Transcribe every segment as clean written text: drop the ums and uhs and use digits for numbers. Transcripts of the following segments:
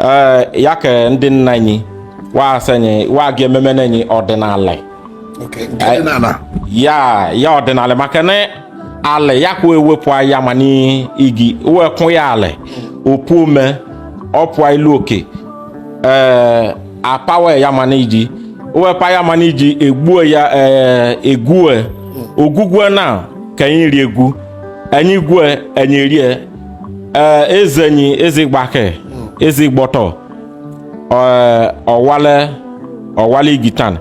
Ee, ya ka ndị nna anyị wa sị anyị wa ga ememe anyị ọdịnala. Okay, nke dị n'ala. Ya ya ọdịnala, maka na alị ya kwa ewepụ ya ma n'igi wekwu ya alị opu ome ọpụa ilu oke. Ee, apawa ya ma n'iji wepa ya ma n'iji egbuo ya. Ee, egwue ogwugwe na ka anyị rie egwu, anyị gwue, anyị rie. Ee, eze anyị, eze Igbanke, eze Igbọtọ, ee, ọwale ọwale igitan.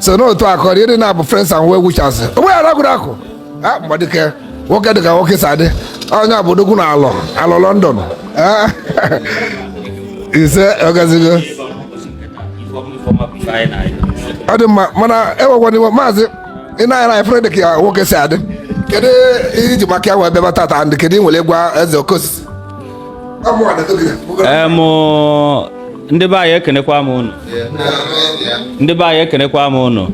So n'otu akọ dị na bụ friends and well wishers ogbe ya ragụrụ akụ a mgbadike nwoke dịka nwoke si adị, onye bụ odogwu na alọ alọ London. Ah, ise ọgazigo. Ọ dị mma, mana enwekwana iwe, maazị. Ị na-anya na efere dịka nwoke si adị. Kedu ihe iji maka ya wee bịaba tata ndị? Kedu ị nwere ịgwa eze Okosisi? Ọ mụnwa na-eto gị. Em, ndị be anyị, ekenekwa m unu. Ndị be anyị, ekenekwa m unu.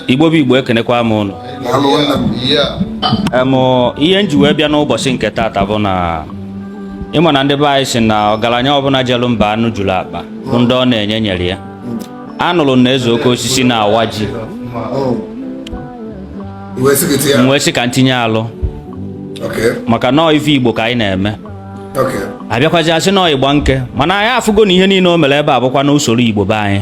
Igbo bụ Igbo, ekenekwa m unu. Daalụ, nwanne m. Em, ihe m ji wee bịa n'ụbọchị nke taata bụ na ịma na ndị be anyị si na ọgaranya ọbụla jelu mba anụ juru akpa bụ ndị ọ na-enye nyere ya. Anụrụ m na eze oke osisi na-awa ji. Iwe sị gị tinye. M wee sị ka m tinye alụ maka nọọ ife Igbo ka anyị na-eme. Abịakwazi asị nọọ Igbanke, mana anyị afụgo na ihe niile o mere ebe a bụkwa n'usoro Igbo be anyị,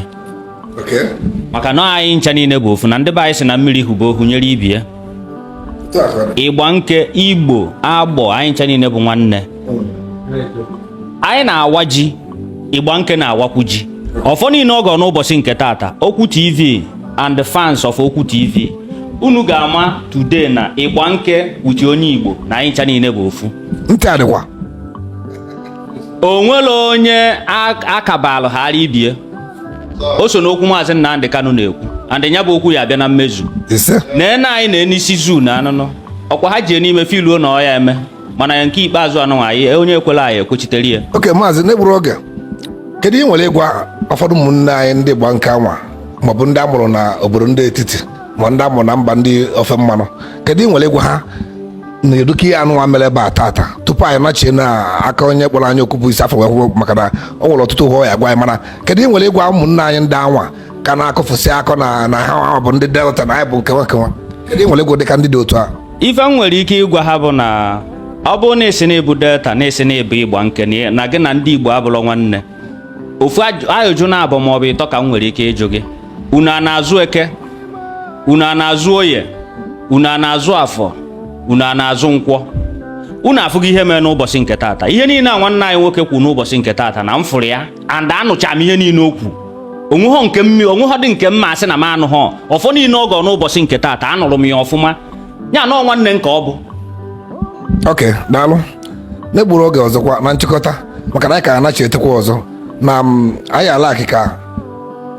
maka na anyị ncha niile bụ ofu, na ndị be anyị sị na mmiri hụba ohu nyere ibi ya. Otu a ka ọ dị. Igbanke, Igbo, Agbọ, anyị ncha niile bụ nwanne. Anyị na-awa ji, Igbanke na-awakwu ji. Ọfọ niile ọ gọrọ n'ụbọchị nke taata, Okwu TV and the fans of Okwu TV, unu ga-ama today na Igbanke wuchi onye Igbo na anyị ncha niile bụ ofu. Ntị adịkwa. O nwere onye akabalụ ghara ibie o so n'okwu Maazị Nnamdị Kanụ na-ekwu, and ya bụ okwu ya abịa na mmezu. Ise. Na-ene anyị na n'isi zoo na anụnụ ọkwa ha ji n'ime filuo na ọ ya eme, mana ya nke ikpeazụ anụnwa anyị onye ekwela anyị ekwechitere ya. Oke, maazị, n'egburu oge, kedu ihe nwere ịgwa ụfọdụ ụmụnne anyị ndị Igbanke anwa, maọbụ ndị amụrụ na obodo ndị etiti, ma ndị amụrụ na mba ndị ofe mmanụ? Kedu ihe nwere ịgwa ha na eduka ihe anụnwa mere ebe a tata, tupu anyị nachie na aka onye kpọrọ anyị okwu bụ isi afọ wee kwuo, maka na o nwere ọtụtụ ụgwọ ya gwa anyị? Mana kedu ihe nwere ịgwa ụmụnne anyị ndị anwa ka na-akụfụsị akọ na ha nwa bụ ndị Delta, na anyị bụ nkewa nkewa? Kedu ihe nwere ịgwa dịka ndị dị otu a? Ife m nwere ike ịgwa ha bụ na ọ bụrụ na esi na ịbụ Delta, na esi na ịbụ Igbanke, na gị na ndị Igbo abụrọ nwanne, ofu ajụjụ na-abụ maọbụ ịtọ ka m nwere ike ịjụ gị: unu a na-azụ Eke? Unu a na-azụ Oye? Unu a na-azụ Afọ? Unu a na-azụ Nkwọ? Unu afụgo ihe mere n'ụbọchị nke taata. Ihe niile a nwanne anyị nwoke kwu n'ụbọchị nke taata na m fụrụ ya, and anụcha m ihe niile o kwu. Onweghọ nke mmi, onweghọ dị nke mma asị na m anụghọ. Ọfọ niile ọ gọrọ n'ụbọchị nke taata, anụrụ m ya ọfụma. Ya nọọ nwanne m ka ọ bụ. Ok, daalụ. N'egburu oge ọzọkwa, na nchịkọta, maka na anyị ka anachi etekwa ọzọ na m, anyị ala akịka,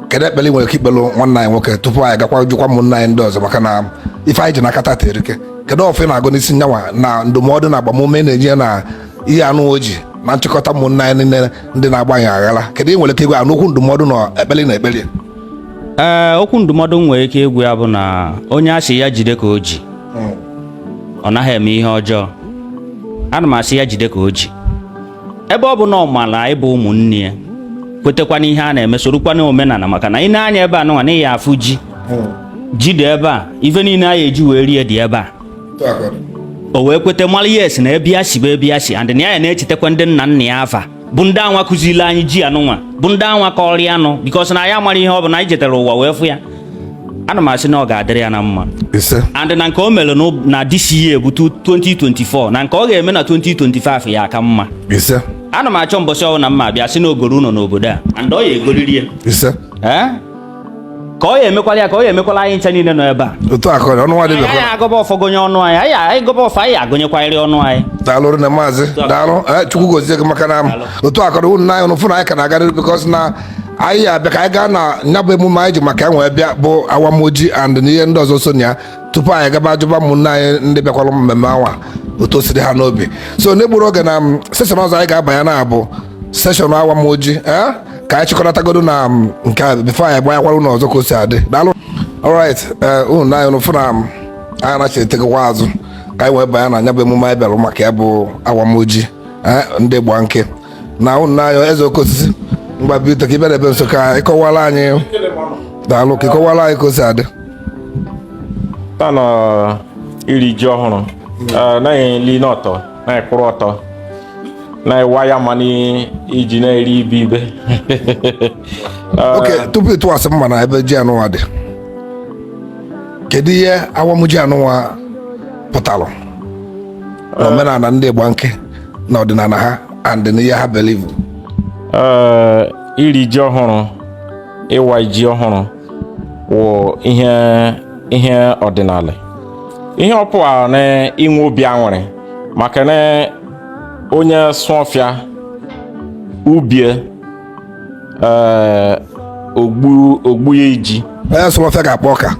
kedu ekpere ị nwere ike ikpelụ nwanne anyị nwoke tupu anyị gakwa jụkwa ụmụnne anyị ndị ọzọ? Maka na ife anyị ji n'aka tata erike. Kedu ọfọ ị na-agụ n'isi nyanwa, na ndụmọdụ na agbamume ị na-enye ya na ihe anụ o ji na nchịkọta ụmụnne anyị niile ndị na-agbanye aghara? Kedu ị nwere ike ịgwa ya n'okwu ndụmọdụ na ekpere na ekpere? Ee, okwu ndụmọdụ m nwere ike ịgwa ya bụ na onye asị ya jide ka o ji, ọ naghị eme ihe ọjọọ. Ana m asị ya jide ka o ji, ebe ọ bụ na ọ mara anyị bụ ụmụnne ya, kwetekwa n'ihe a na-eme, sorokwa n'omenala, maka na ị na-anya ebe a nụnwa na ya afụ ji, ji dị ebe a, ife niile a ya eji wee rie dị ebe a. O wee kweta, mara yes na ebe ya si bụ ebe ya si, and na ya na-echetakwa ndị nna nna ya afa bụ ndị anwa kụziri anyị ji anụnwa, bụ ndị anwa kọrọ anụ, because na anyị amara ihe ọ bụ na anyị jetara ụwa wee fụ ya. Ana m asị na ọ ga-adịrị ya na mma. Ise. And na nke o mere na this year bụ 2024, na nke ọ ga-eme na 2025 ya aka mma. Ise. Ana m achọ mbọsị ọbụla mma abịa sị na ogoro ụlọ n'obodo a, and ọ ya egoriri ya. Ise. Ee, ka ọ ya emekwala ya, ka ọ ya emekwala anyị ncha niile nọ ebe a. Otu a ka ọ dị, ọnụ nwa anyị dịbịa. Agọba ọfọ gonye ọnụ anyị, anyị gọba ọfọ, anyị agụnyekwanyere ọnụ anyị. Daalụ rinne, maazị, daalụ. Ee, Chukwu gozie gị, maka na otu akọrọ unu na anyị fụ na anyị ka na-aga n'iru, because na anyị abịa ka anyị gaa na nya bụ emume anyị ji maka ya wee bịa, bụ awamoji and na ihe ndị ọzọ so na ya, tupu anyị gaba jụba ụmụnne anyị ndị bịakwara mmemme anwa otu o siri ha n'obi. So n'egburu oge, na session ọzọ anyị ga-abanye na bụ session awamoji. Ee, ka Ka anyị chịkọnatagodo na nke a before anyị gbanyekwara ụnụ ọzọ ka o si adị. Daalụ. Alright, unu na anyị fụ na anyị anachitekwa azụ ka anyị wee banye na anya bụ emume anyị bịara maka ya bụ awamoji ndị Igbanke na unu na anyị. Eze Oke Osisi, ngwa, biko, ka ị bịa n'ebe nso ka ịkọwara anyị. Daalụ, ka ịkọwara anyị ka o si adị. Taa na iri ji ọhụrụ, na-eli n'ọtọ, na-ekwụrụ ọtọ, na-ewa ya ma iji na-eri ibe ibe. Oke tupu ịtụwasị mma na ebe ji anụnwa dị, kedu ihe awamoji anụnwa pụtalụ na omenala ndị Igbanke na ọdịnala ha and n'ihe ha believe? Iri ji ọhụrụ, ịwa ji ọhụrụ wụ ihe ọdịnala, ihe ọ pụara na inwe obi aṅụrị maka na onye sụọfịa ubie, ogbu ogbu ya iji. Onye sụrụ ọfịa ga-akpọ ọka.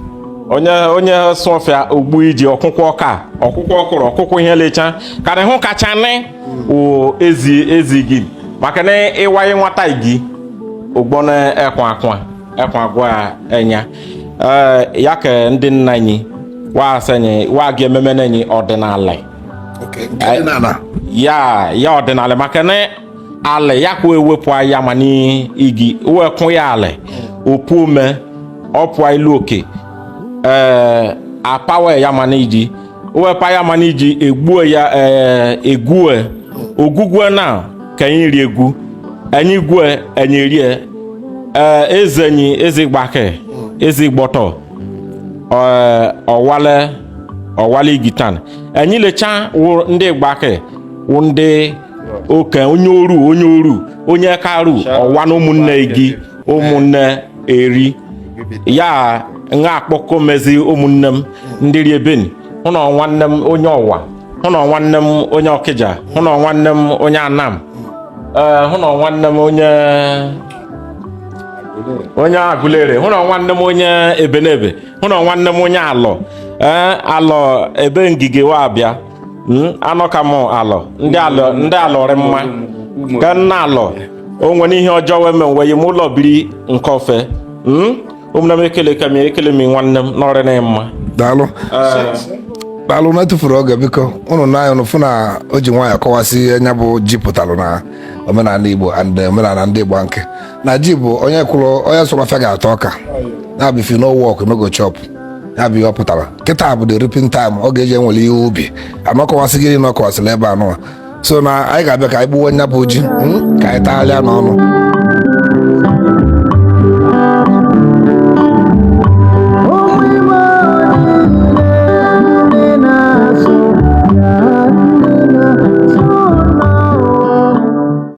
Onye sụọfịa ogbu iji, ọkwụkwọ ọka, ọkwụkwọ ọkụrụ, ọkwụkwọ ihe lecha ka hụ kacha nị wụ ezi ezi gị, maka na ịwaghị nwata gị ụgbọ na ekwa akwa ekwa agwa enya. Ee, ya ka ndị nna anyị wa asị wa ga ememe anyị ọdịnala. Nke ọdịnala. Ya ọdịnala, maka na ala ya kwa ewepụ ya ma n'igi wekụ ya ala opu ome ọpụa ilu oke, ee, apawa ya ma n'iji wepa ya ma n'iji egbuo ya, ee, egwue ogwugwe na ka anyị rie egwu, anyị gwue, anyị rie. Ee, eze enyi, eze Igbanke, eze Igbọtọ, ee, ọwale ọwale igitan anyị lecha wụ ndị Igbanke wụ ndị oke onye oru, onye oru, onye karu ọwa na ụmụnne gị, ụmụnne eri ya nga akpọkọ mezi ụmụnne m ndị ri ebeni hụ na nwanne m onye ọwa, hụ na nwanne m onye Ọkịja, hụ na nwanne m onye Anam, ee, hụ na nwanne m onye Agụlere, hụ na nwanne m onye Ebenebe, hụ na nwanne m onye Alọ, ee, Alọ ebe ngige wa abịa. Anọ ka mụ Alọ, ndị Alọ, ndị Alọ rị mma ka nna Alọ o nwere ihe ọjọọ wee mee wee m ụlọ biri nke ofe. Ụmụnne m, ekele ka m ekele m nwanne m n'ọrị na mma. Daalụ, daalụ. Na etufuru oge, biko, unu na anya unu fụ na o ji nwayọọ kọwasị ihe nya bụ ji pụtalụ na omenala Igbo and omenala ndị Igbanke, na ji bụ onye kwụrụ, onye sụrụ ọfịa ga-ata ọka. Ya bụ, if you no work, no go chop. Ya bụ ihe ọ pụtara. Kịta bụ the reaping time, ọ ga-eji enwere ihe ubi anọ kọwasị gịnị na ọ kọwasịrị ebe anụ a. So na anyị ga-abịa ka anyị gbuwe nya bụ ji, ka anyị tagharịa n'ọnụ.